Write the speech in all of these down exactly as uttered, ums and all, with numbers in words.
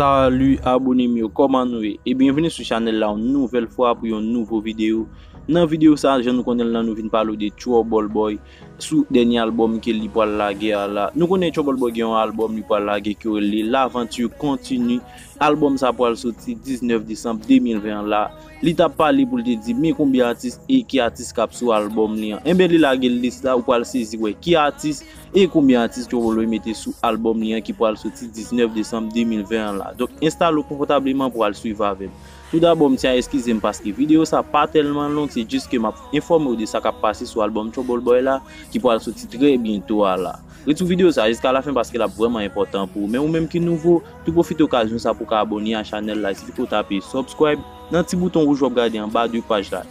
Salut abone m yo, kòman nou ye? E byenvini sou chanèl la yon nouvèl fwa pou yon nouvo videyo. Nan videyo sa, jan nou konnen l lan, nou vin pale w de Trouble Boy sou dènye albòm ke li pral lage a la. Nou konnen Trouble Boy gen yon albòm li pral lage ki rele L'aventure continue. Albòm sa pral soti diznèf desanm de mil ven an la. Li t ap pale pou l te di men konbyen atis e ki atis k ap sou albòm li an. Enben, li lage lis la, ou pral sezi wè ki atis e konbyen atis Trouble Boy mete sou albòm li an ki pral soti diznèf desanm de mil ven an la. Donk, enstale w konfòtableman pou w al swiv avè m. Toudabò, m tyen a eskize m paske videyo sa pa tèlman long, se jis ke m ap enfòme w de sa k ap pase sou albòm Trouble Boy la, ki pral soti trè byento a la. Ret sou videyo sa jiska lafen paske l ap vrèman enpòtan pou ou. Men ou menm ki nouvo, tou pwofite okazyon sa pou w ka abòne a chanèl la. Sifi ke w tape subscribe nan ti bouton wouj w ap gade anba de paj la.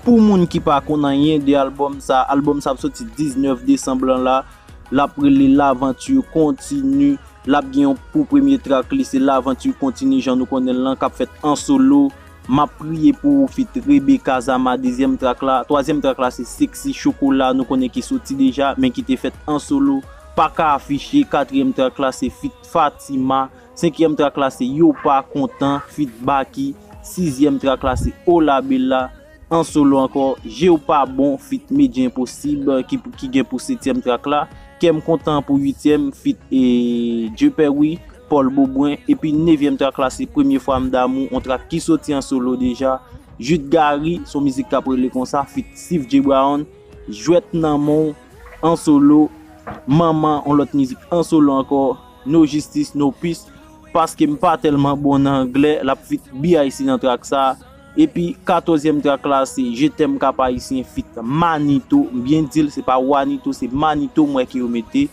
Pou moun ki pa konn anyen de albòm sa, albòm sa ap soti diznèf desanm lan la. L ap rele L'aventure continue. L ap gen yon pou premye trak li, se L'aventure continue, jan nou konnen l lan, k ap fèt an solo. M ap priye pou ou feat Rebecca Zama, dezyèm trak la. Twazyèm trak la, se Sexy Chocolat, nou konnen ki soti deja, men ki te fèt an solo. Pa ka afiche, katriyèm trak la, se feat Fatima. Senkyèm trak la, se Yo Pa Kontan, feat Baky. Sizyèm trak la, se Ola Bella, an solo ankò, Je w pa bon, feat Medya Enposib, ki, ki gen pou setyèm trak la. Kè m kontan pou uityèm, feat, e, Dieu Père Wi, Paul Beaubrun. Epi nevyèm trak la, se Premye Fwa M Damou, yon trak ki soti an solo deja. Jude Gary, se yon mizik k ap rele konsa, feat Steve J Brown. Jwèt nan men w, an solo. Manman, yon lòt mizik an solo ankò. No Justice, No Peace. Paske m pa tèlman bon nan anglè, l ap feat B I C nan trak sa. Epi katòzyèm trak la, se Je t'aime Cap Haïtien feat Manito. M byen di l, se pa Wanito, se Manito m wè ke yo mete.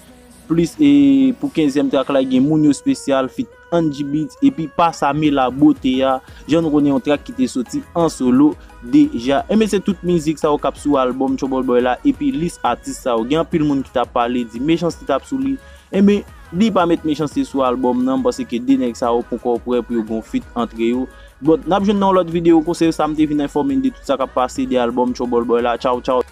Plis, e, pou kenzyèm trak la, gen Moun Yo Spesyal feat Angie Beats. Epi Pasa Me La Bote a, jan nou konnen yon trak ki te soti an solo deja. Enben, se tout mizik sa yo k ap sou albòm Trouble Boy la. Epi lis atis sa yo, gen anpil moun ki t ap pale, di Mechanste t ap sou li. Enben, li pa met Mechanste sou albòm nan, m panse ke de nèg sa yo poko prè pou yo gon feat antre yo. Bon, n ap jwenn nan yon lòt videyo, konsa sa m te vin enfòme n de tout sa k ap pase de albòm Trouble Boy la. Tchaw, tchaw.